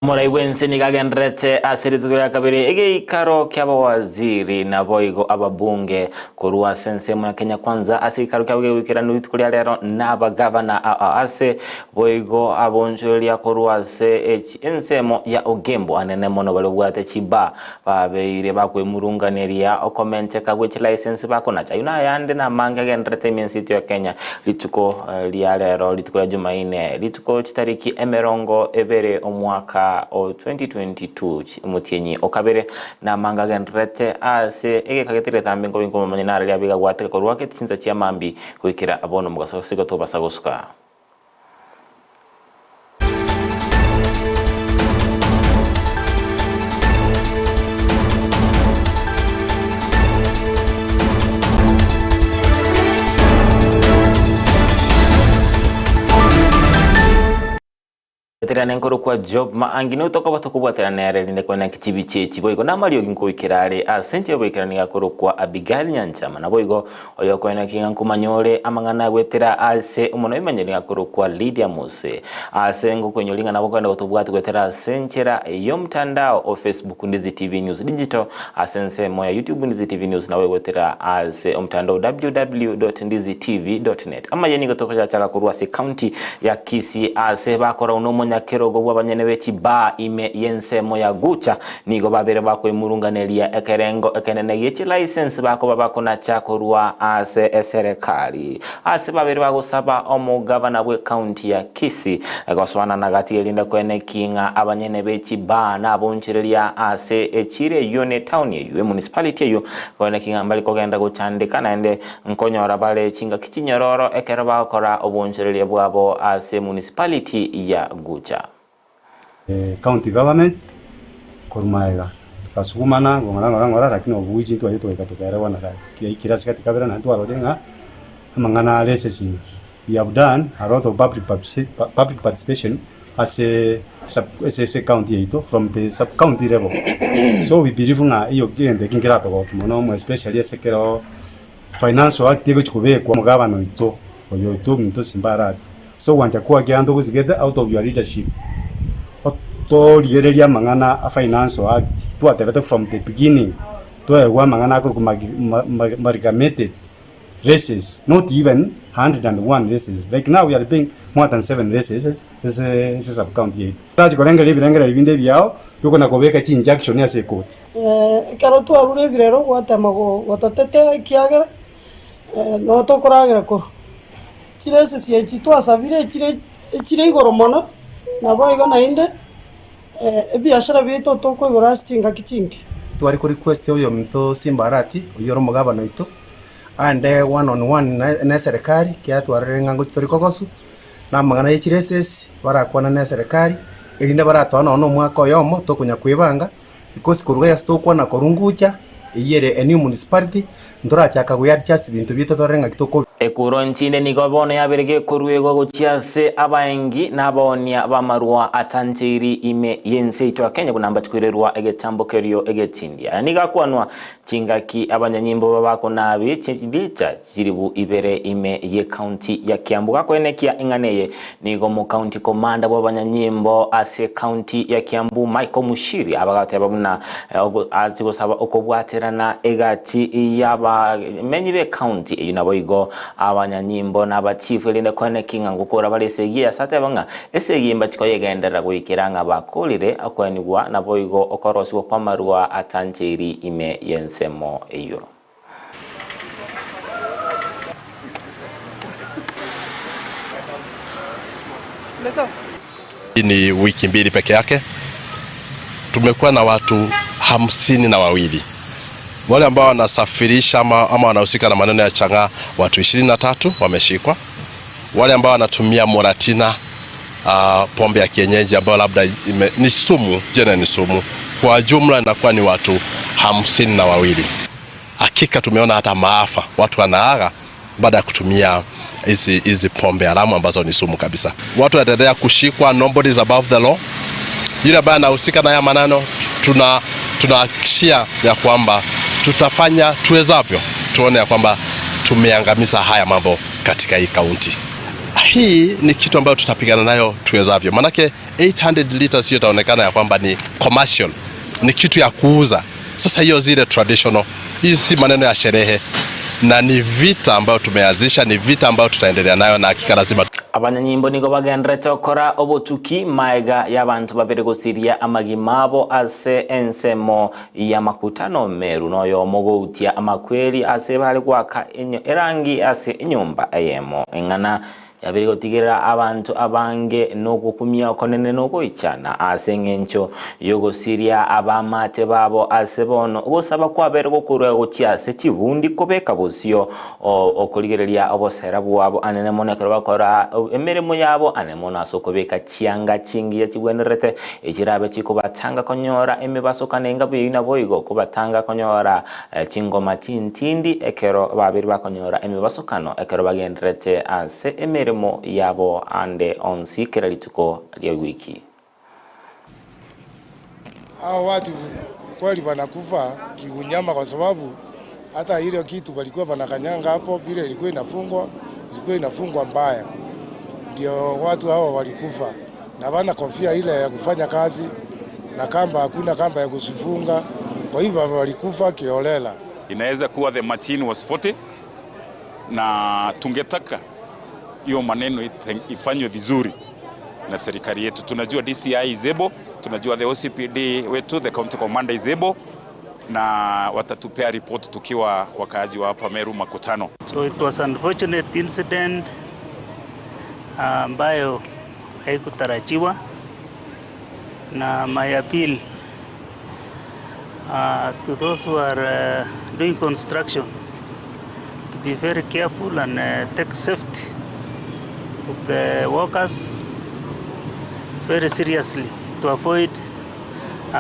Omorai bw'ense nigo agendererete ase rituko ria kabere egeikaro ki'abawaziri naboigo ababunge korwa ase ensemo ya Kenya Kwanza ase egeikaro kiabo kegoikeranwa rituko ria rero nabagavana ao ase boigo abonchoreria korwa ase ensemo ya Ogembo anene mono baria babwate chibaa babeire bakwemurunganeria okomenteka gwe chilicense bakonacha. Ayio nayande namange agendererete ime ense yaito ya Kenya rituko ria rero rituko ria Jumaine rituko chitariki emerongo ebere omwaka o 2022 omotienyi o kabere namange agendererete ase egeka getari getambe nkobe nkomomanya nararia abe gagwateka korwa gete chinsa chia mambia goikera bono omogaso gose gotobasa gosuka. Bwaterana nkorokwa Job Maangi nigo tokoba tokobwaterana nere erinde kwenenki chibicha echi boigo namariogi nkoikera are ase enchera y'oboikeranu igakorokwa Abigail Nyanchama naboigo oyokoeneki ng'a nkomanya ore amang'ana agoetera ase omonwa oimanyire igakorokwa Lydia Mose ase ngokoinyori ng'a nabo okogenda gotobwati goetera ase enchera y'omtandao o Facebook Ndizi TV News Digital ase ensemo ya YouTube Ndizi TV News nabo egoetera ase omtandao www.ndizitv.net Amaye nigo tokoyachaka korwa ase county ya Kisii ase bakorau nomonyakerogo bw'abanyene be chibaa ime y'ensemo ya Gucha nigo babere bakoimurunganeria ekerengo ekenene gie chilicense bakoba bakonacha korwa ase eserekari. Ase babere bagosaba omogavana bw'ecounty ya Kisii gosoanana gati erinde koenekia ng'a abanyene be chibaa nabonchereria ase echiro eyio ne etown eyio emunicipality eyio koenekia ng'a mbari kogenda gochandeka naende Nkonyora bare chingaki chinyororo ekero bagokora obonchoreria bwabo ase municipality ya Gucha. County government korwa magega tukasugumana ng'ora ng'ora ng'ora lakini obuya intwaye twaika tokaerewana kiaikire ase gati kabere naende twarorire ng'a amang'ana are esesini. We have done a lot of public public participation ase ase ecounty yaito from the sub county level. So we believe ng'a eyo egento eki nkeratogokia mono mo especially ase ekero financial act egochi kobekwa omogabana oito oyo oito ominto Simba Arati. Ase ogwancha kwa kianda ogosigete out of your leadership otorigererie amang'ana a financial act twatebete from the beginning toegwe amang'ana akorokwa amalgamated races not even 101 races like now we are paying more than 7 races ase ase sub county yaito. Torachi korengereria ebirengererio binde ebiao biokona kobeka chi injunction ase ekoti. Ekero twarure ebirero gwatema gototetea ekiagera noo tokoragera korwa. Chiresesi echi twasabire echire echire igoro mono, naboigo naende ebiashara biaito tokoigora ase chingaki chinke. Tware ko request oyominto Simba Arati oyio ore omogabana oito aende one on one na eserekari ekiagera twarorire ng'a ngochi tori kogosu na amang'ana ye chiresesi barakwane na eserekari erinde baratoa nonye na omwaka oyomo tokonya kwebanga because korwa ase tokwana korwa Ngucha eyio ere a new municipality ntorachaka go adjust ebinto biaito torore ng'aki toko. Ekuro nchinde nigo bono yabeire gekoruegwa gochia ase abaengi na abaoonia b'amarwa atancheiri ime y'ense yaito ya Kenya buna mbachikoirerwa egetambo kerio egetindi. Aya nigo akwanwa chingaki abanyanyimbo babakonabi chilicha chilibu ibere ime y'ecounty ya Kiambu. Gakoenekia eng'ana eye nigo omocounty commander bw'abanyanyimbo ase ecounty ya Kiambu Michael Mushiri abagateba buna ase gosaba okobwaterana egati y'abamenyi b'ecounty eyio naboigo abanyanyimbo na abachifu erinde koenekia ng'a ngokora bare esegi eye ase ateba ng'a esegi mbachi koyegenderera goikera ng'a bakorire okoenigwa naboigo okorosigwa kw'amarua atancheiri ime y'ensemo eyio. Hii ni wiki mbili peke yake, tumekuwa na watu 52 wale ambao wanasafirisha ama, ama wanahusika na maneno ya chang'aa, watu 23 wameshikwa. Wale ambao wanatumia moratina uh, pombe ya kienyeji ambayo labda ime, ni sumu jena ni sumu, kwa jumla inakuwa ni watu 52. Hakika tumeona hata maafa, watu wanaaga baada ya kutumia hizi hizi pombe haramu ambazo ni sumu kabisa. Watu wataendelea kushikwa, nobody is above the law. Yule ambaye anahusika na haya maneno, tuna tunahakikishia ya kwamba tutafanya tuwezavyo tuone ya kwamba tumeangamiza haya mambo katika hii kaunti. Hii ni kitu ambayo tutapigana nayo tuwezavyo, manake 800 liters hiyo itaonekana ya kwamba ni commercial, ni kitu ya kuuza. Sasa hiyo zile traditional, hii si maneno ya sherehe, na ni vita ambayo tumeanzisha, ni vita ambayo tutaendelea nayo, na hakika lazima Abanyanyimbo nigo bagenderete gokora obotuki maega y'abanto babere gosiria amagima abo ase ensemo y'amakutano Meru noyomo goutia amakweri ase bare goaka erangi ase enyomba eyemo eng'ana yabere gotigerera abanto abange nogokumia okonene nogoichana ase eng'encho yogosiria abamate babo ase bono ogosaba kwabere gokorwa gochia ase chibundi kobeka bosio okorigereria obosera bwabo anene mono ekero bakora emeremo yabo anene mono ase okobeka chianga chingiya chigwenerete echirabe chikobatanga konyora emebasokano enga buya naboigo kobatanga konyora chingoma chintindi ekero babere bakonyora emebasokano ekero bagenderete ase emeremo yabo ande onsi kera rituko ria wiki. Hao watu kweli wanakufa kiunyama, kwa sababu hata ile kitu walikuwa wanakanyanga hapo, vile ilikuwa inafungwa, ilikuwa inafungwa mbaya, ndio watu hao walikufa, na wana kofia ile ya kufanya kazi na kamba, hakuna kamba ya kuzifunga, kwa hivyo walikufa kiholela. Inaweza kuwa the machine was 40 na tungetaka hiyo maneno ifanywe vizuri na serikali yetu. Tunajua DCI is able, tunajua the OCPD wetu, the county commander is able, na watatupea report tukiwa wakaaji wa hapa Meru Makutano. So it was unfortunate incident ambayo haikutarajiwa, na my appeal to those who are doing construction to be very careful and take safety of the workers very seriously to avoid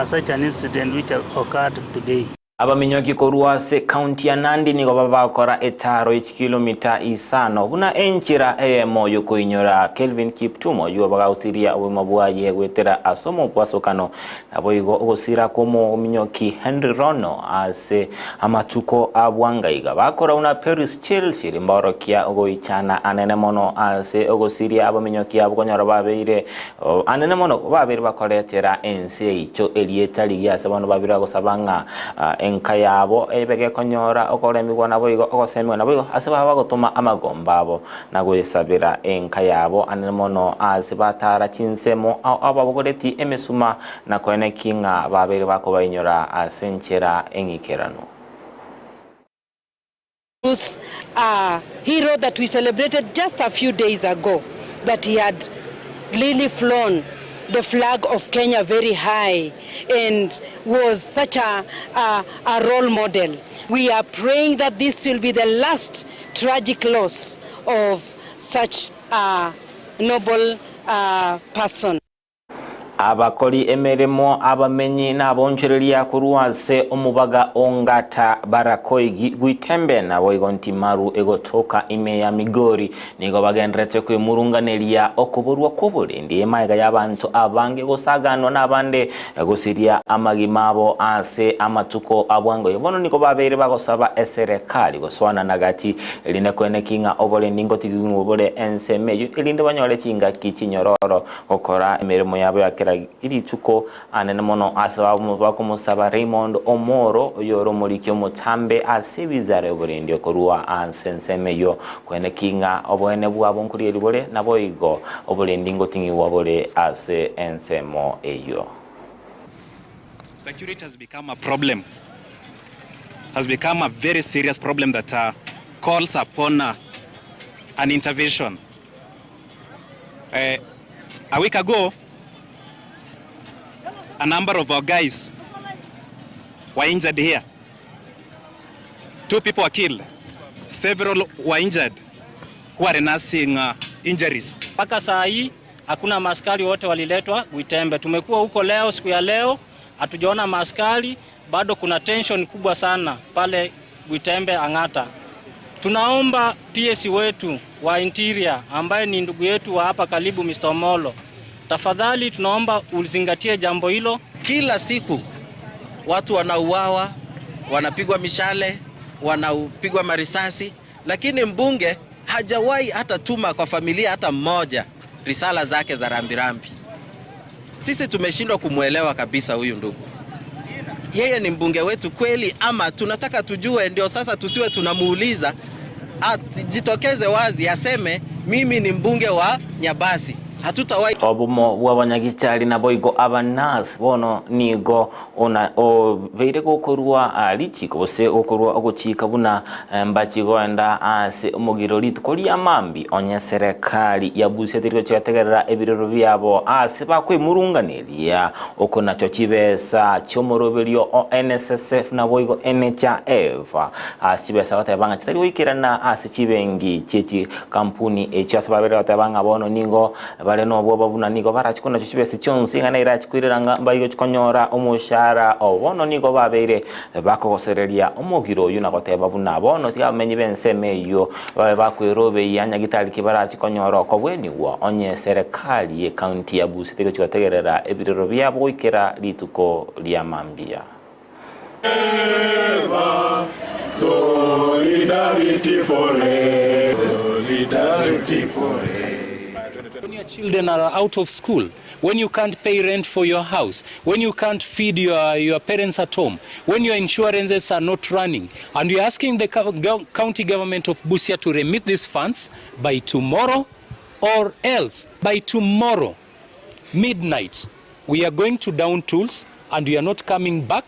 such an incident which occurred today. Abaminyoki korwa ase county ya Nandi nigo babakora etaro echikilomita isano buna enchera eyemo yokoinyora Kelvin Kiptum oywo bagausiria obogima bwaye gwetera ase omobwasokano naboigo ogosira kw'omominyoki Henry Rono ase amatuko abwangaiga bakora una Paris Chelsea mborokia ogoichana anene mono ase ogosiria abaminyoki abo konyora babeire anene mono babeire bakoretera ense eicho erieta rigia ase bono babire gosaba ng'a enka yabo ebege konyora okoremigwa naboigo ogosemigwa naboigo ase baba bagotoma amagomba abo na goesabera enka yabo anene mono ase batara chinsemo ababogoreti emesuma na koeneki ng'a babere bakobainyora ase enchera eng'ikerano. Hero that we celebrated just a few days ago, that he had really flown the flag of Kenya very high and was such a role model. We are praying that this will be the last tragic loss of such a noble person. Abakori emeremo abamenyi n'abonchereria korwa ase omubaga ongata barakoigi gwitembe nabo igo ntimaru egotoka ime ya Migori nigo bagenderete kwemurunganeria okoborwa kw'oborendi emaega y'abanto abange gosaganwa n'abande gosiria amagima abo ase amatuko abwango bono nigo babeire bagosaba eserekali goswana nagati erinde koeneki ng'a oborendi ngotiging'u bore ensemo eyo erinde banyore chingaki chinyororo gokora emeremo yabo ya kera rituko anene mono ase bakomusaba Raymond Omoro oyoro omoriki omotambe ase ebizare oborendi okorwa ase ensemo eyo koeneki ng'a oboene bwabo nkorieri bore naboigo oborendi ngoting'iwa bore ase ensemo eyo. Security has become a problem, has become a very serious problem that calls upon an intervention. A week ago, a number of our guys were injured here. 2 people were killed. Several were injured who are nursing injuries. Mpaka saa hii hakuna maskari wote waliletwa Gwitembe. Tumekuwa huko leo, siku ya leo hatujaona maskari, bado kuna tension kubwa sana pale Gwitembe Ang'ata. Tunaomba PS wetu wa Interior ambaye ni ndugu yetu wa hapa karibu Mr. Omolo, tafadhali tunaomba uzingatie jambo hilo. Kila siku watu wanauawa, wanapigwa mishale, wanapigwa marisasi, lakini mbunge Hajawahi hata tuma kwa familia hata mmoja risala zake za rambirambi. Sisi tumeshindwa kumwelewa kabisa huyu ndugu. Yeye ni mbunge wetu kweli ama tunataka tujue? Ndio sasa tusiwe tunamuuliza, jitokeze wazi aseme mimi ni mbunge wa Nyabasi. Hatutawahi Obomo bw'abanyagitari naboigo abanurse bono nigo ona obeire gokorwa ah, richiko gose gokorwa ogochika buna eh, mbachigoenda ase omogiro rituko ria mambi onye serikali ya Busia teriko chigategerera ebirero biabo ase bakwemurunganeria oko nacho chibesa chiomoroberio o NSSF naboigo NHIF ase chibesa bateba ng'a chitari goikerana ase chibengi chiechi kampuni echio ase babere bateba ng'a bono nigo bare nobwoba buna nigo barachikwo nacho chibesa chionsi ng'a nairachikwirera ng'a mbaigo chikonyora omoshahara o bono nigo babeire bakogosereria omogiro oyu na goteba buna bono tiga bamenyi b'ensemo eywo babe bakwerobeia nyagitari ki barachikonyora okobwenigwa onye serikali ye county ya Busia tegochigotegerera ebirero biabo goikera rituko ria mambia. Solidarity forever. Solidarity forever. When your children are out of school, when you can't pay rent for your house, when you can't feed your parents at home, when your insurances are not running, and you're asking the county government of Busia to remit these funds by tomorrow or else by tomorrow, midnight, we are going to down tools and we are not coming back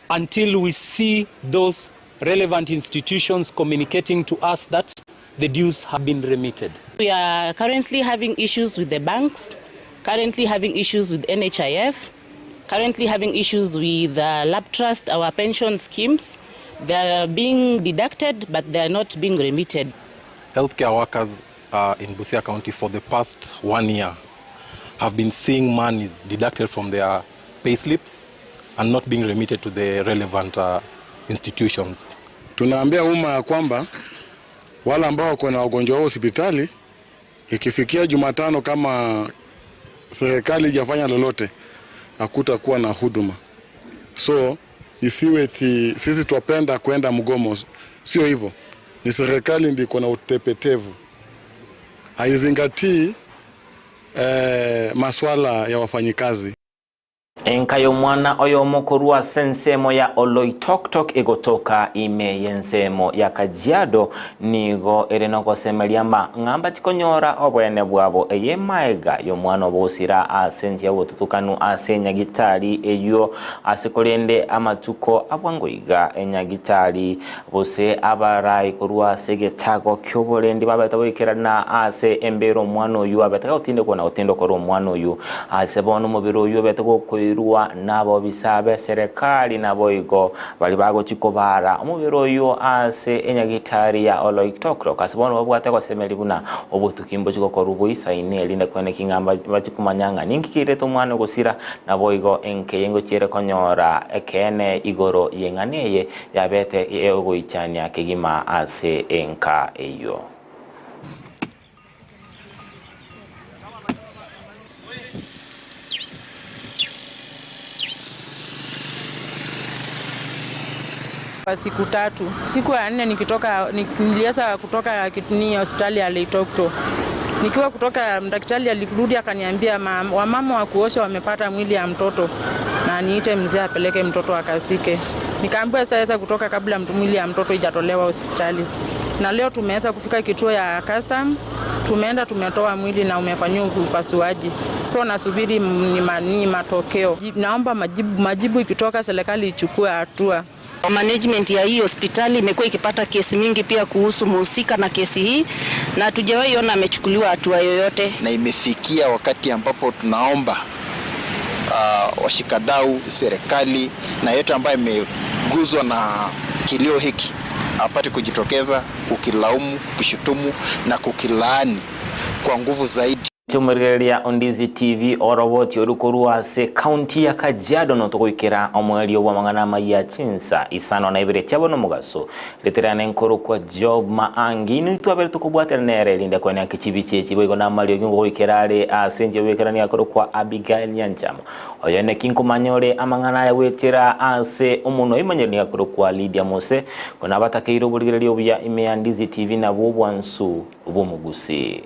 until we see those relevant institutions communicating to us that the dues have been remitted. We are currently having issues with the banks, currently having issues with NHIF, currently having issues with Lab Trust, our pension schemes. They are being deducted, but they are not being remitted. Healthcare workers in Busia County for the past 1 year have been seeing monies deducted from their pay slips and not being remitted to the relevant institutions. Tunaambia umma ya kwamba wale ambao wako na wagonjwa wao hospitali, ikifikia Jumatano kama serikali haijafanya lolote, hakutakuwa na huduma. So isiwe ti sisi twapenda kwenda mgomo, sio hivyo. Ni serikali ndio iko na utepetevu, haizingatii maswala ya wafanyikazi. Enka y'omwana oyo omukuru ase ensemo ya Oloitoktok egotoka ime y'ensemo ya Kajiado nigo ere nogosemeria mba ng'amba chikonyora obwene bwabo eye maega y'omwana obosira ase enchia obotutukanu ase enyagitari eyo ase korende amatuko abwangoiga enyagitari bose abarai korwa ase egetago kioborendi babeta goikerana ase embere omwana oyu abeta gotindekwa na gotindokora omwana oyu ase bono omobere oyu obete gokoirwa nabo bisabe serikali nabo igo bali bagochikobara omobere oyu ase enyagitari ya Oloitoktok ase bono babwate gosemeri buna obotukimbo chigokorwa boisaine erinde kwene king'amba bachikumanyanga ninki kirete omwana ogosira nabo igo enke ngochiere konyora ekene igoro yeng'ana eye yabete egoichania kegima ase enka eyo. Kwa siku tatu, siku ya nne nikitoka, niliweza kutoka ni hospitali ya Loitoktok. Nikiwa kutoka, daktari alirudi akaniambia wamama wa kuosha wamepata mwili ya mtoto na niite mzee apeleke mtoto akasike. Nikaambiwa sasa kutoka kabla mwili ya mtoto ijatolewa hospitali. Na leo tumeweza kufika kituo ya custom, tumeenda tumetoa mwili na umefanyiwa upasuaji. So nasubiri ni matokeo. Naomba majibu ikitoka serikali ichukue hatua. Management ya hii hospitali imekuwa ikipata kesi mingi pia kuhusu mhusika na kesi hii, na hatujawahi ona amechukuliwa hatua yoyote. Na imefikia wakati ambapo tunaomba washikadau, serikali na yote ambayo imeguzwa na kilio hiki apate kujitokeza kukilaumu, kukishutumu na kukilaani kwa nguvu zaidi. Omorigereria o Ndizi TV oroboti oru korwa ase county ya Kajiado notogoikera omoerio bw'amang'ana amaya chinsa isano na ibere chiabo nomogaso reterana enkorokwa Job Maangi inwe twabere tokobwatera nere erinde kwenea kichibichi echi boigo namariogi ngogoikera are ase enchera yoboikeranu yakorokwa Abigail Nyanchama oyo neki nkomanya ore amang'ana aya goetera ase omonwa oimanyire nigo akorokwa Lydia Mose kona abatakeire oborigereria obuya ime ya Ndizi TV nabwo obwansu bw'omogusi.